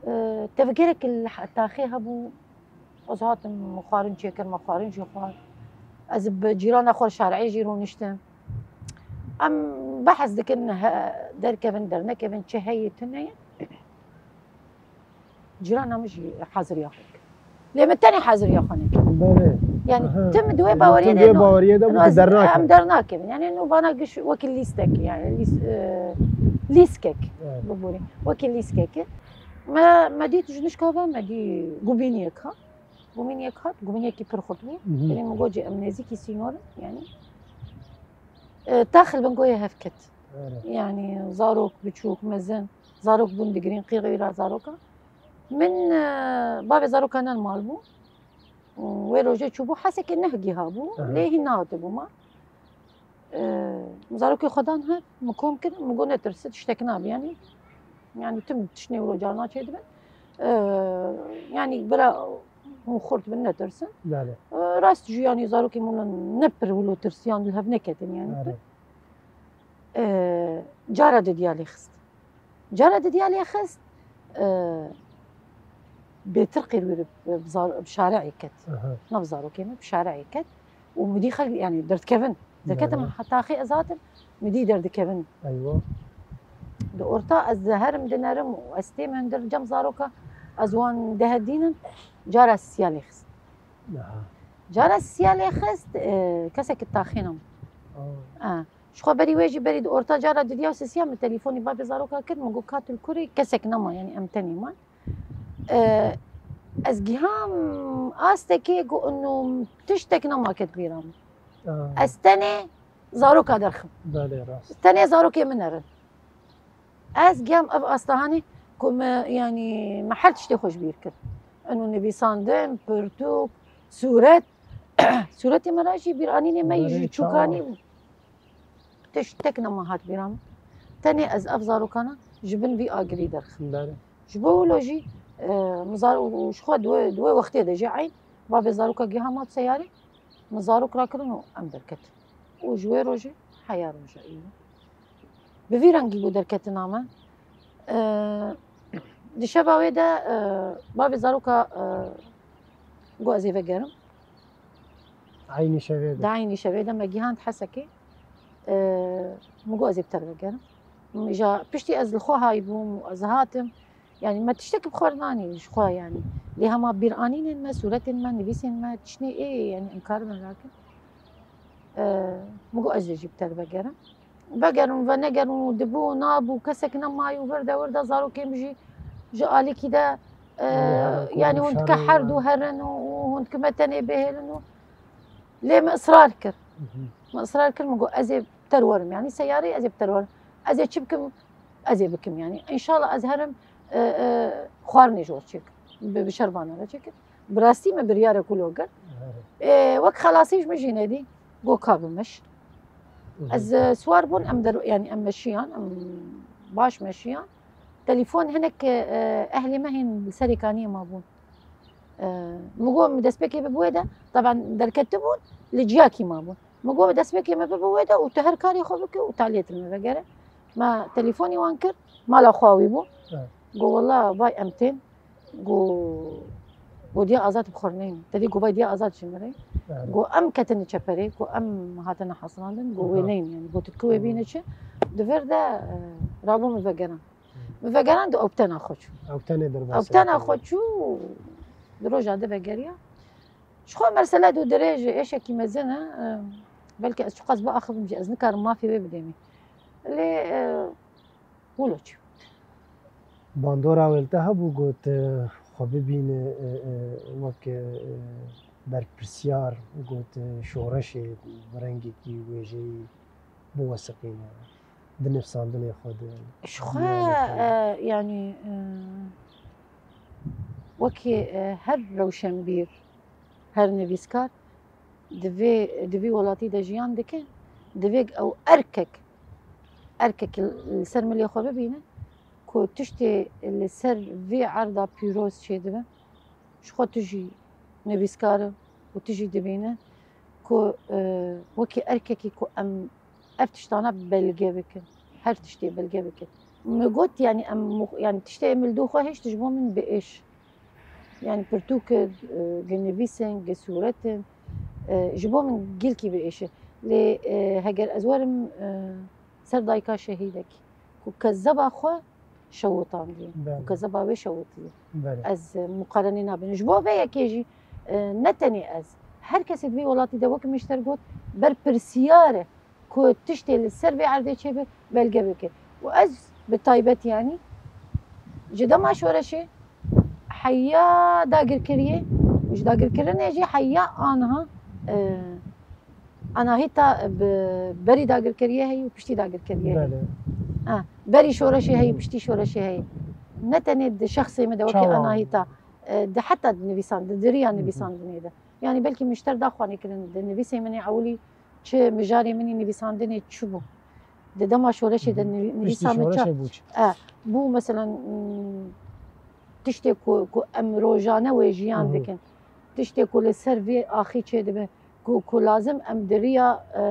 e, tevgerek li he-, taxê hebû. Ez hatim xwarin çêkir, me xwarin jî xwar. Ez bi cîrana xwe şareyê jî rûniştim. Em behs dikin, he, derkevin, dernekevin, çi heye, tune ye. Cîrana min jî haziriya xwe kir. Lê min tenê haziriya xwe nekir. Belê. Yani, aha, tim di wê baweriyê de, baweriyê de bû, em dernakevin. Em dernakevin. Yani, no vana giş wekî lîstek, yani, lîs-, e, lîskek. Evet. Biborî. Wekî lîskek. Me, me dît ji nişka ve, me dî gumîniyek hat. Gumîniyek hat, gumîniyekî pir xurt bû. Mhm. Yanî min got, em nêzîkî sînor in, yanî. E, tax li bin goyê hev ket. Evet. Yanî zarok, biçûk, mezin, zarok bûn digirîn, qîrê wî ra zaroka. Min, e, bavê zaroka nan mal bû. Wê rojê çûbû, hesekê neh gîha bû, aha, lê hîn nehatibû mal. Ee, zarokê xwe dan hev, min kom kir, min got, "Netirse, tiştek nabe, yanî, yanî tim tiştê wilo carna çêdibin." Ee, yanî bira hûn xurt bin, netirsin. Belê. Ee, rast jî, yanî zarokê min ne pir wilo tirsiyan, li hev neketin, yanî pir. Belê. Ee, cara didiya lê xist. Cara didiya lê xist, e, bêtir qîr wî bi, bi zar-, bi şareyê ket. Aha. Ne bi zarokê min, bi şareyê ket. Û min dî xelk, yanî derdikevin. Derketim, aha, heta xê ez hatim, min dî derdikevin. Eywa. Di orta ez diherim dinerim û ez têm hundir cem zaroka, ez wan dihedînim, cara siya lê xist. Aha. Cara siya lê xist, e, kesekî taxîna min. Aa. A. Ji xwe berî wê jî berî di orta cara didiya û sisiya min telefonî bavê zaroka kir, min got, "Ka tu li kurê kesek nema, yanî em tenê man." Ee, ez giham astekê ku inu tiştek nema ket bîra min. Aa. Ez tenê zaroka derxim. Belê, rast. Tenê zarokê min erin. Ez giham ev asta hanî ku me, yanî me her tiştê xwe ji bîr kir. Inu nivîsandin, pirtûk, sûret. Sûretê me re jî bîranînê me yî ji çûkanî bû. Tiştek nema hat bîra min. Tenê ez ev zarokana ji bin vî agirî derxim. Belê. Ji bo wilo jî, e, min zar-, û ji xwe di wê, di wê wextê de jî eyn, bavê zaroka giha mat seyarê, min zarok rakirin û em derketin. Û ji wê rojê heya roja îro. Bi vî rengî bû derketina me. E, di şeva wê de, e, bavê zaroka, e, got ez ê vegerim. Eynî şevê de. Di eynî şevê de me gihand Hesekê. E, min got ez ê bi te re vegerim. Îja piştî ez li xwe hay bûm û ez hatim. Yanî me tiştekî bi xwe re nanî ji xwe yanî. Lê hema bîranînên me, sûretên me, nivîsên me, tiştê ê, yanî em karibin rakin. E, min got ez ê jî bi te re vegerim. Vegerin, venegerin û dibû û nabû, kesek nemayî û vir de wir de zarokên min jî ji alîkî de, e, yanî hûn dike her du herin û, û hûn dike me tenê bihêlin û lê min israr kir. Mhm. Min israr kir, min got, "Ez ê bi te re werim, yanî seyareyê ez ê bi te re werim. Ez ê çi bikim, ez ê bikim, yanî. Înşallah ez herim, e, e, xwarinê ji we çêkim. Bi, bi şerbana re çêkim." Bi rastî me biryarek wilo girt. Evet. Ê, wek xelasî ji min jî nedî, got ka bimiş. Hı hı. Ez, e, siwar bûn, em der-, yanî em meşiyan, em baş meşiyan. Telefon hinek, e, ehlê me hîn li Serêkaniyê mabûn. E, min got, min destpêkê bibe wê de, taban derketibûn, li ciyakî mabûn. Min got, destpêkê me bibe wê de û tu her karê xwe bike û taliyê tu li me vegere. Me telefonî wan kir, mala xwe wî bû. Evet. Got, wela vay em tên. Got, got, "Diya Azad bi xwe re neyne." Te dî got, "Vay, Diya Azad ji min re." Evet. Got, "Em ketine çeperê, got, em hatine hesilandin, got, wê, aha, neyne, yanî, got, tu wê, hmm, bîne çi?" Di vir de, e, rabû min vegeran. Hmm. Min vegeran di optena xwe çû. Optenê derbas. Optena xwe çû, di roja di vegeriya. Ji xwe mersele du dirêj, êşekî mezin e, e, belkî ez çiqas biaxivim jî, ez nikarim mafê wê bidêmî. Lê, e, Wilo çi? Bandora wê li te hebû got, e, xwe bibîne, e, e, wek, e, e, berpirsiyar got, e, şoreşê bi rengekî wêjeyî biwesiqîne di nivîsandinê xwe de. Ji xwe, e, yanî, e, wekî, e, her rewşenbîr, her nivîskar di vê, di vî welatî de jiyan dike, divê ew erkek, erkek li ser milê xwe bibîne ku tiştê li ser vê erda pîroz çêdibe. Ji xwe tu jî nivîskar e û tu jî dibîne ku, e, wekî erkekî ku em ev tiştana belge bikin, her tiştê belge bikin. Min got, yanî em mux-, yanî tiştê em li dû xwe hişt ji bo min bi êş. Yanî pirtûk, e, ginivîsin, gisûretin, e, ji bo min gelkî bi êş e. Lê, e, heger ez werim, e, ser dayika şehîdekî ku kezeba xwe şewitandiye, Belê. Ku kezeba wê şewitiye. Belê. Ez, e, muqarenê nabînim. Ji bo vê yekê jî, e, ne tenê ez, her kesê di vî welatî de wek min ji te re got, berpirsiyar e ku tiştê li ser vê erdê çêbe belge bike. Û ez bi taybet, yanî ji dema şoreşê heya dagirkiriyê û ji dagirkirinê jî heya aniha, e, Anahîta bi berî dagirkeriyê heye û piştî dagirkeriyê heye. Belê. Ha, berî şoreşê heye, piştî şoreşê heye. Ne tenê di şexsê min de wekî Çawa? Anahîta, e, di heta di nivîsan, di diriya nivîsandinê de. Yanî belkî min ji te re da xwanîkirin, di nivîsê min ê ewilî çi mijarê min ê nivîsandinê çi bû? Di dema şoreşê de nivî- Piştî nivîsa min çi? Şoreşê bû çi? E, bû mesela, mm, tiştê ku, ku em rojane wê jiyan Mhm. dikin, tiştê ku li ser vê axî çêdibe, ku, ku lazim em di riya, e,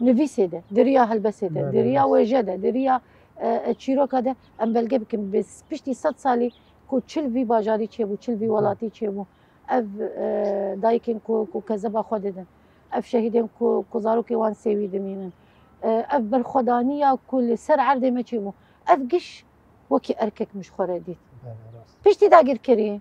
nivîsê de, di riya helbestê de, Belê, di riya rast. wêje de, di riya, e, e, çîroka de em belge bikin. Bi piştî sed salî ku çi li vî bajarî çêbû, çi li vî Hı hı. welatî çêbû, ev, e, dayikên ku, ku kezeba xwe didin, ev şehîdên ku, ku zarokê wan sêwî dimînin, e, ev berxwedaniya ku li ser erdê me çêbû, ev giş wekî erkek min ji xwe re dît. Belê, rast. Piştî dagirkeriyê,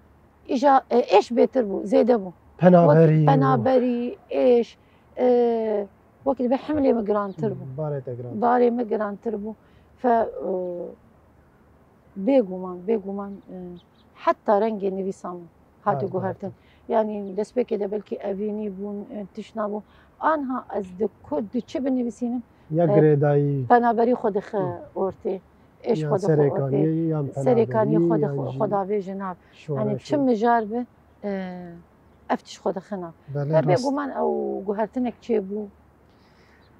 îja, e, êş bêtir bû, zêde bû. Penaberî. Wek penaberî, êş, e, wekî dibe himlê min girantir bû. Barê te giran. Barê min girantir bû. Fe, e, bêguman, bêguman, e, heta rengê nivîsa min hate Hate guhertin. Yanî destpêkê de belkî evînî bûn, e, tişt nabû. Anha ez di ku di çi binivîsînim, Ya e, girêdayî. Penaberî xwe dixe Hı. ortê. Êş Yan xwe dixe ortê. serêkaniyê, yan Serêkaniyê xwe penaberî, dixe, yan jî xwe davêje nav. Yanî şoreşê. çi mijar be, e, ev tişt xwe dixe nav. Belê, Ve rast. bêguman ew guhertinek çêbû.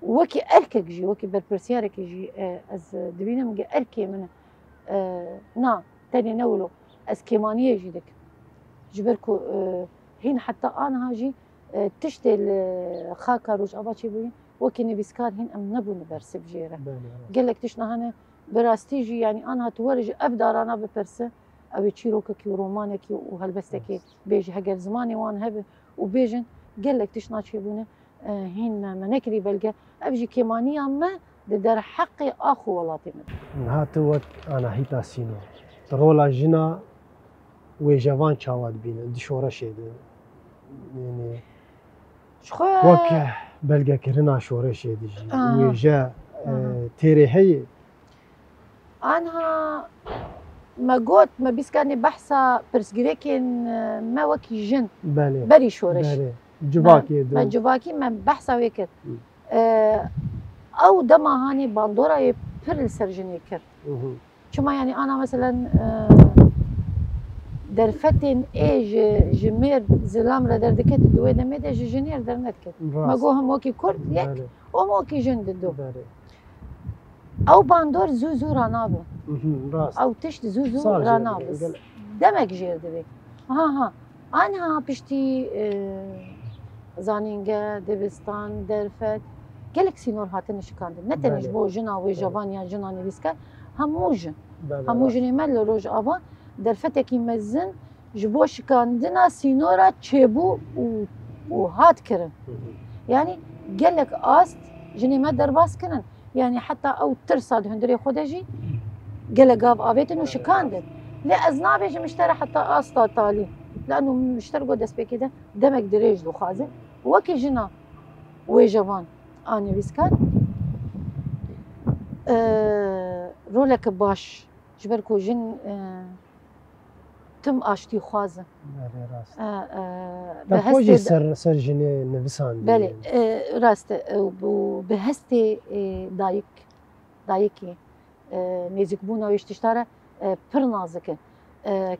Wekî erkek jî, wekî berpirsiyarekê jî, e, ez dibînim ge erkê min e, na, tenê ne wilo, ez kêmaniyê jî dikim. Ji ber ku, e, hîn heta aniha jî, e, tiştê li xaka Rojava çêbûyî, wekî nivîskar hîn em nebûne bersiv jê re. Belê, rast. Gelek tişt niha hene, bi rastî jî, yanî aniha tu were ji ev darana bipirse, ew ê çîrokekî û romanekî û helbestekî Rast. bêje, heger zimanê wan hebe û bêjin, gelek tişt niha çêbûne, e, hîn me, me nekirî belge. Ev jî kêmaniya me di derheqê ax û welatê me de. Niha tu wek Anahîta Sînor, tu rola jina wêjevan çawa dibîne di şoreşê de? Yanî Ji xwe wek belgekirina şoreşê de jî Aha. wêje, e, Aha. têrê heye? Anha me got, me bîskanê behsa pirsgirêkên, e, me wekî jin Belê. berî şoreş. Belê. Civakê Me, de. me civakî me behsa wê kir. Hı. E, ew dema hanê bandora yê pir li ser jinê kir. Hı hı. Çima, yanî ana meselen, e, derfetên ê ji, ji mêr zilam re derdikete di wê demê de ji jinê re derdikete. Rast. Me got him wekî kurd yek Belê. û him wekî jin dido. Belê. Ew bandor zû zû ranabe. Hı hı, rast. Ew tişt zû zû Sal jê ranabe. dibe, gel- Demek jê re dibe. Ha ha. Anha piştî, e, zanînge, dibistan, derfet, gelek sînor hatine şikandin. Ne tenê Belê. ji bo jina wêjevan yan jina nivîskar, hemû jin. Belê, Hemû rast. jinê me li Rojava derfetekî mezin ji bo şikandina sînora çêbû û, û hat kirin. Hı hı. Yanî gelek ast jinê me derbas kirin. Yanî heta ew tirsa di hundirê xwe de jî gelek gav avêtin û şikandin. Lê ez nabêjim ji te re heta asta talî. Lano ji te re got destpêkê de demek dirêj dixwaze. Wekî jina wêjevan a nivîskar, e, roleke baş, ji ber ku jin, e, tim aştîxwaz in. Belê rast. E, e, Te bi xwe jî hestê ser, ser jinê nivisandî. Belê, e, rast e, û bi hestê, e, dayik, dayikê, e, nêzîkbûna wê ji tişta re, e, pir nazik in. E,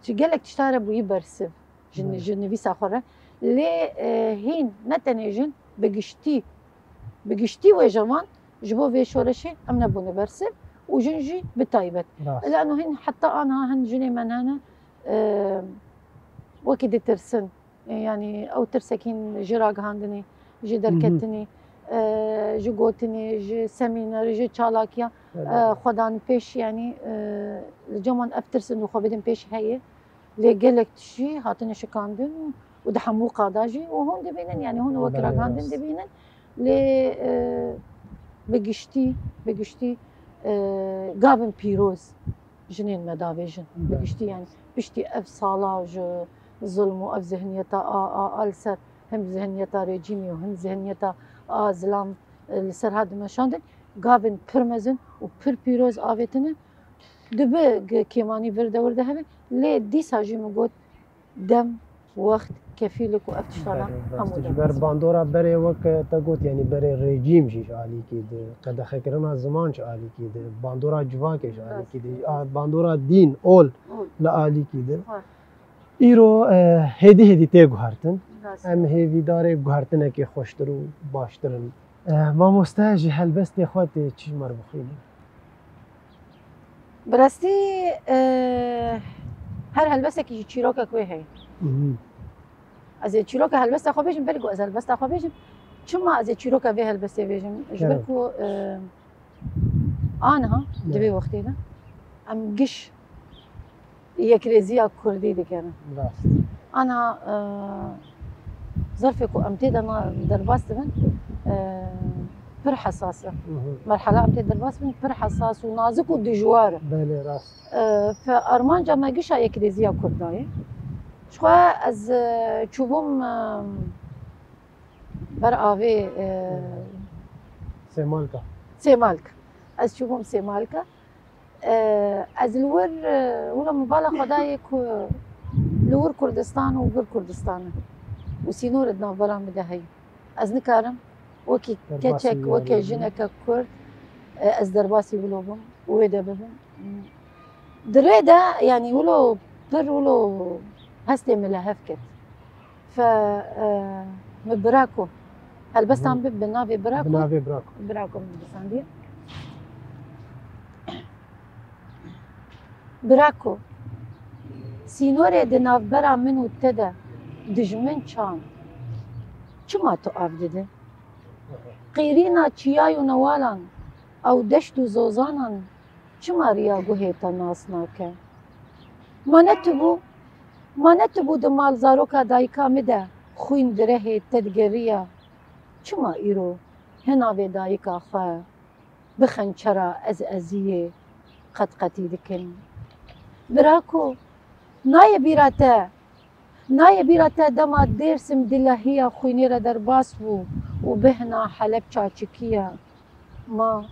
ji gelek tişta re bûyî bersiv ji, Belê. ji nivîsa xwe re. Lê, e, hîn ne tenê jin, bi giştî, bi giştî wê ji van, ji bo vê şoreşê em nebûne bersiv û jin jî bi taybet. Rast. Lano hîn heta aniha hin jinê me hene, e, wekî ditirsin. E, yanî ew tirsekîn ji ragihandinê, ji derketinê, e, ji gotinê, ji semînerê, ji çalakiya, e, Belê. xwedan pêş, yanî, e, li cem wan ev tirs û xwe bidin pêş heye. Lê gelek tişt jî hatine şikandin û di hemû qada jî û hûn dibînin, yanî hûn wek Belê, ragihandin rast. Dibînin. Lê, e, bi giştî, bi giştî, e, gavin pîroz jinên me davêjin. Bi Belê. Giştî, yanî piştî ev sala ji zulm û ev zihniyeta a, a, a li ser, hem zihniyeta rejîmî û hem zihniyeta a zilam, e, li ser hat dimeşandin, gavên pir mezin û pir pîroz avêtine. Dibe ge-, kêmanî vir de wir de hebe, lê dîsa jî min got, dem, wext, kefîlik û ev tiştana Belê, rast. hemû Ji ber de. Bandora berê wek te got, yanî berê rejîm jî ji alîkî di, qedexekirina ziman ji alîkî di, bandora civakê ji Rast. Alîkî di, a, bandora dîn, ol Ol. li alîkî di. Ha. Îro, e, hêdî hêdî tê guhertin. Rast. Em hêvîdarê guhertinekê xweştir û baştir in. E, mamoste ji helbestê xwe tê çi ji me re bixwînî? Bi rastî, e, her helbestekî jî çîrokek wê heye. Mhm. Ez ê çîroka helbesta xwe bêjim, berî ku ez helbesta xwe bêjim. Çima ez ê çîroka vê helbestê bêjim? Ji ber Evet. ku, e, aniha di vê Evet. wextê de em giş yekrêziya kurdî dikerin. Rast. Aniha, e, zerfê ku em tê de na-, derbas dibin, e, pir hesas e. Mhm. Merhala em tê derbas dibin pir hesas û nazik û dijwar e. Belê, rast. E, fe armanca me gişa yekrêziya kurda ye. Ji xwe ez, e, çûbûm, e, ber avê, e, Sêmalka. Sêmalk. Ez çûbûm Sêmalka. E, ez li wir, e, wilo min bala xwe dayê ku li wir Kurdistan û vir Kurdistan e. Û sînorê di navbera min de heye. Ez nikarim wekî Derbasî keçek, wî weke were. Jineke Kurd, e, ez derbasî wilo bim û wê de bibim. Di rê de, yanî wilo pir wilo hestê min li hev ket. Fe, e, min Birako. Helbestan Mhm. bi, bi navê Birako. Bi navê Birako. Birako min dibistandiye. Birako. Sînorê di navbera min û te de dijmin çand. Çima tu av dide? Qîrîna çiyay û newalan, ew deşt û zozanan çima riya guhê te nas nake? Ma ne tu bû, ma ne tu bû di mal zaroka dayika min de xwîn di rehê te digeriya? Çima îro hinavê dayika xwe bi xençera ez eziyê qetqetî dikin? Birako, nayê bîra te, nayê bîra te dema Dêrsim di lehiya xwînê re derbas bû û bihna Heleb çaçikiya. Ma,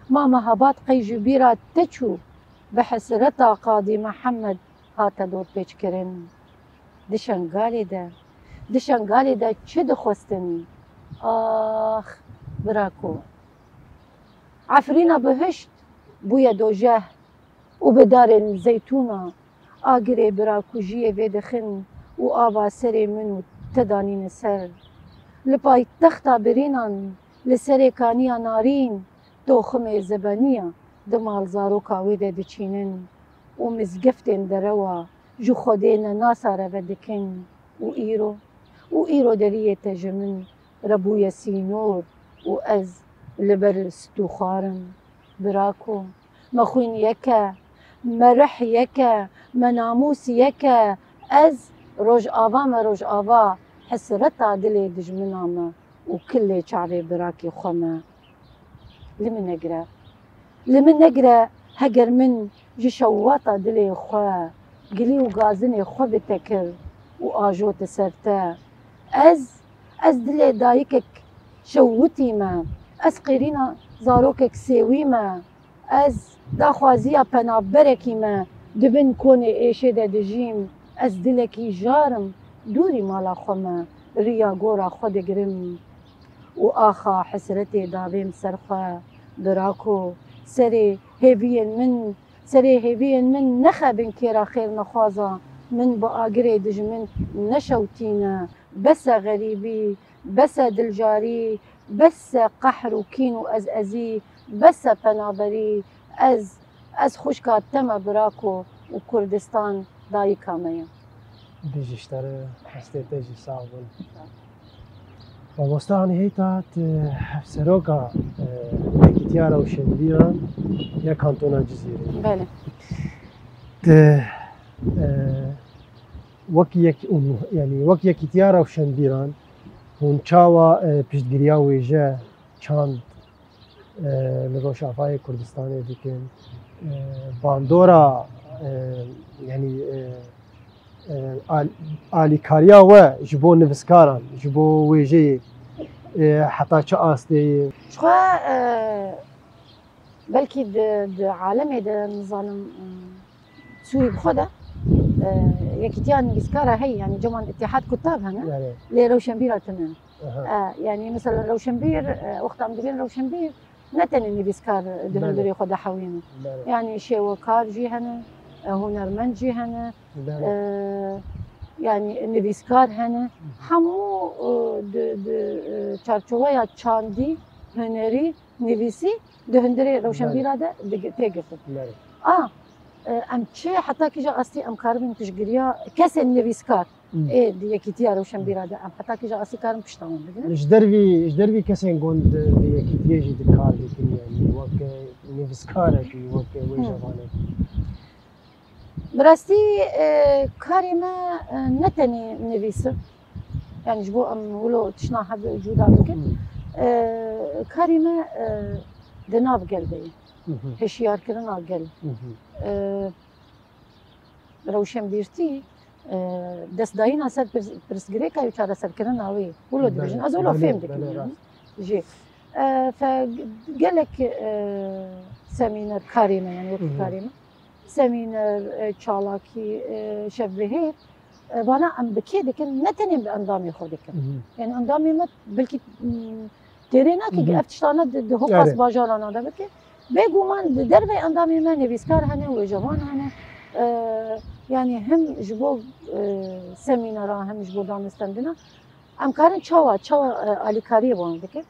ma mehebat qey ji bîra te çû, bi hesreta Qadî Mihemed hate dorpêçkirin. Di Şengalê de, di Şengalê de çi dixwestin? Ax, Birako. Efrîna bihişt bûye dojeh û bi darên zeytûna agirê birakujiyê vêdixin û ava serê min û te danîne ser. Li paytexta birînan, li serê kaniya narîn, toximê zebeniya di mal zaroka wê de diçînin û mizgeftên derewa ji Xwedê nenasa re vedikin û îro, û îro deriyê te ji min re bûye sînor û ez li ber stûxwar im. Birako, me xwîn yek e, me rih yek e, me namûs yek e. Ez Rojava me Rojava, hesreta dilê dijmina me û kilê çavê birakê xwe me. Li min negire. Li min negire, heger min ji şewata dilê xwe, gilî û gazinê xwe bi te kir û ajot ser te. Ez, ez dilê dayikek şewitî me. Ez qêrîna zarokek sêwî me. Ez daxwaziya penavberekî me. Di bin konê êşê de dijîm, ez dilekî jar im, dûrî mala xwe me, riya gora xwe digirim û axa hesretê davêm ser xwe, birako serê hêviyên min, serê hêviyên min nexebin kêra xêrnexwaza min bi agirê dijmin neşewtîne, bes e xerîbî, bes e diljarî, bes e qehr û kîn û ezezî, bes e penaberî, ez, ez xwişka te me birako û Kurdistan dayika me ye. Bijî ji te re, hestê te jî sax bin. Mamoste Anî Heyta, tu hevseroka, e, Yekîtiya Rewşenbîran ya Kantona Cizîrê. Belê. Tu, e, wek yek, yanî wek Yekîtiya Rewşenbîran, hûn çawa, e, piştgiriya wêje, çand, e, li Rojavayê Kurdistanê dikin? E, bandora, e, yanî, e, e, al-, alîkariya we ji bo nivîskaran, ji bo wêjeyê, e, heta çi astê ye? Ji xwe, e, belkî di, di alemê de, nizanim, e, Sûrî bi xwe de, e, yekîtiya nivîskara heye, yanî cem an Îtîhad Kutab hene, Belê. Lê rewşenbîra tune. Aha. E, yanî mesela rewşenbîr, e, wexta em dibên rewşenbîr, ne tenê nivîskar di Belê. hundirê xwe de hewîne. Belê. Yanî şêwekar jî hene, e, hunermend jî hene, Belê. e, yanî nivîskar hene. Hı hı. Hemû, e, di, di, e, çarçoveya çandî, hunerî, nivîsî di hundirê rewşenbîra Belê. de dig-, tê girtin. Belê. A, e, em çi heta kîja astî em karibin piştgiriya kesên nivîskar Hı. ê di yekîtiya rewşenbîra de em heta kîja astî karin pişta wan bigrin? Ji dervî, ji dervî kesên ku di, di yekîtiyê jî di kar dikin, yanî wek, e, nivîskarekî, wek, e, Hı. wêjevanekî. Bi rastî, e, karê me, e, ne tenê nivîs e. Yanî ji bo em wilo tiştna hebe cuda bikin. Hı. E, karê me, e, di nav gel de ye. Hı hı. Hişyarkirina gel. Hı hı. E, rewşenbîrtî, e, destdayîna ser pirs-, pirsgirêka û çareserkirina wê. Wilo Belê, dibêjin. Ez wilo belê, fêm dikim belê, yanî. rast. Jî. E, fe gelek, e, semîner karê me, yanî wekî Hı hı. karê me. Semîner, e, çalakî, e, şevbihêr, e, vana em bi kê dikin, ne tenê bi endamê xwe dikin. Hı hı. Yanî endamê me belkî, m, têrê nake ki Hı hı. ev tiştane di, di hokas Erê. bajarana de bike. Bêguman di dervey endamê me nivîskar hene, wêjevan hene. E, yanî hem ji bo, e, semînera, hem ji bo danûstendina em karin çawa, çawa, e, alîkariyê wan bikin.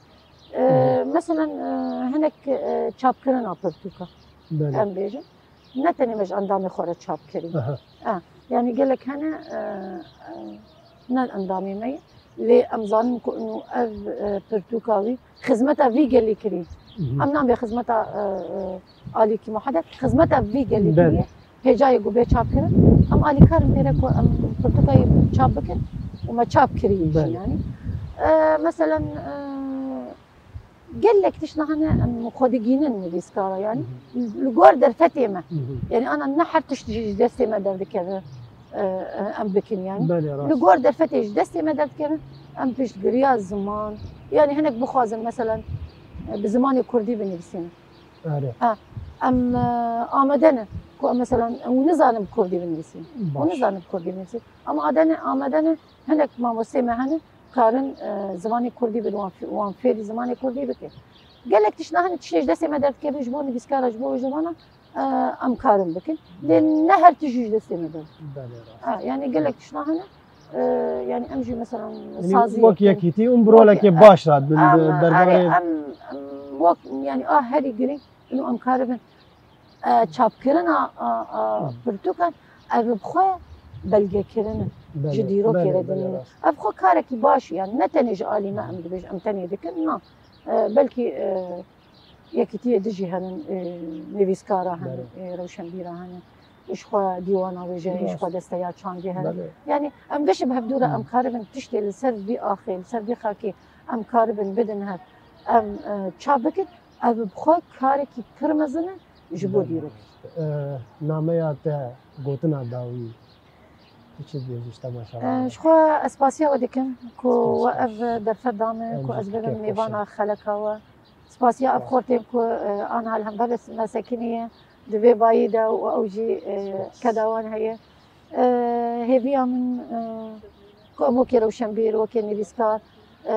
E, Hı hı. meselen, e, hinek, e, çapkirina pirtûka. Belê. Em bêjin. Ne tenê me ji endamê xwe re çap kirî. Aha. E, yanî gelek hene, e, e, ne endamê me ye. Lê em zanin ku ino ev, e, pirtûka wî xizmeta vî gelî kirî. Mhm. Em nabê xizmeta, e, e, alîkî muhedet, xizmeta vî gelî Belê. kirî. Hêcayê ku bê çap kirin, em alîkar in pêre ku em pirtûka wî çap bikin û me çap kirî jî Belê. yanî. E, meselen, e, Gelek tişt niha ne em xwe digînin nivîskara, yanî Mhm. li gor derfetê me. Mhm. Yanî ana ne her tişt jî ji destê me derdikeve, e, e, em bikin yanî. Belê, rast. Li gor derfetê ji destê me derdikeve, em piştgiriya ziman, yanî hinek bixwazin meselen, e, bi zimanê kurdî binivîsînin. Erê. Ha, em, e, amade ne ku em meselen, em nizanin bi kurdî binivîsînin. Baş. Em nizanin bi kurdî binivîsînin. Ama adene, amade ne hinek mamostê me hene, karin, e, zimanê kurdî bidin, wan fê-, wan fêrî zimanê kurdî bikin. Gelek tişt niha ne tiştê ji destê me derdikevin ji bo nivîskara, ji bo wêjevana, e, em karin bikin. Lê ne her tişt jî ji destê me derdikeve. Belê, rast. Ha, yanî gelek tişt niha ne, e, yanî em jî mesela Yanî sazî wek yakin. yekîtî û bi rolekê Wek, baş radibin em, di erê, derbarê em, em, wek, yanî a herî girîng, ino em karibin. E, çapkirina, a, a, Hı. pirtûkan, ev bi xwe belgekirin e Belê, ji dîrokê belê, re belê, dinê. rast. Ev xwe karekî baş e, yanî ne tenê ji alî me Hı. em dibêjin, em tenê dikin, na. E, belkî, e, yekîtiyê dijî henin, e, nivîskara henin, Belê. e, rewşenbîra henin, ji xwe dîwana wêjeyê, ji Rast. xwe desteya çandê henin. Belê. Yanî em gişî bi hevdû re Hı. em karibin tiştê li ser vî axê, li ser vî xakê em karibin bidin hev, em, e, çap bikin, ev bi xwe karekî pir mezin e. Ji bo Belê. dîrokî. E, nameya te, gotina dawî, tu çi dibêjî ji temaşevanan? E, ji xwe ez spasiya we dikim ku we Spas, ev spas. derfet da me, Em ku jî ez bibim kêfxweş mêvana in. xeleka we. Spasiya ev Spas. xortên ku, e, anha li hember me sekiniye. di vê bayî de û ew jî, e, keda wan heye. E, hêviya min, e, ku em wekî rewşenbîr, wekî nivîskar, e,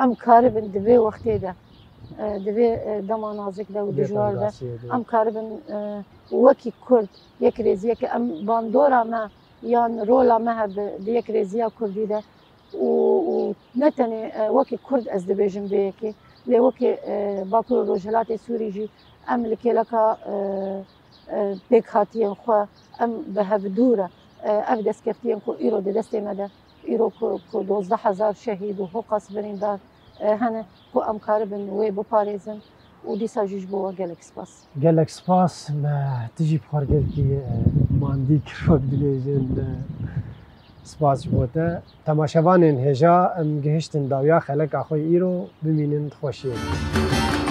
em karibin di vê wextê de, e, di vê, e, dema nazik de û dijwar de, em karibin, e, wekî Kurd yekrêziyeke em bandora me yan rola me hebe di yekrêziya Kurdî de û, û ne tenê, e, wekî Kurd ez dibêjim vê yekê, lê wekî, e, Bakur û Rojhilatê Sûrî jî em li kêleka, e, e, pêkhatiyên xwe em bi hev dû re, e, ev destkeftiyên ku îro di destê me de, îro ku, ku dozdeh hezar şehîd û hoqas birîndar, e, hene ku em karibin wê biparêzin û dîsa jî ji bo we gelek spas. Gelek spas, me tu jî bi xwe re gelkî, e, mandî kir wek dibêjin, e, spas ji bo te. Temaşevanên hêja, em gihiştin dawiya xeleka xwe yê îro, bimînin di xweşiyê de.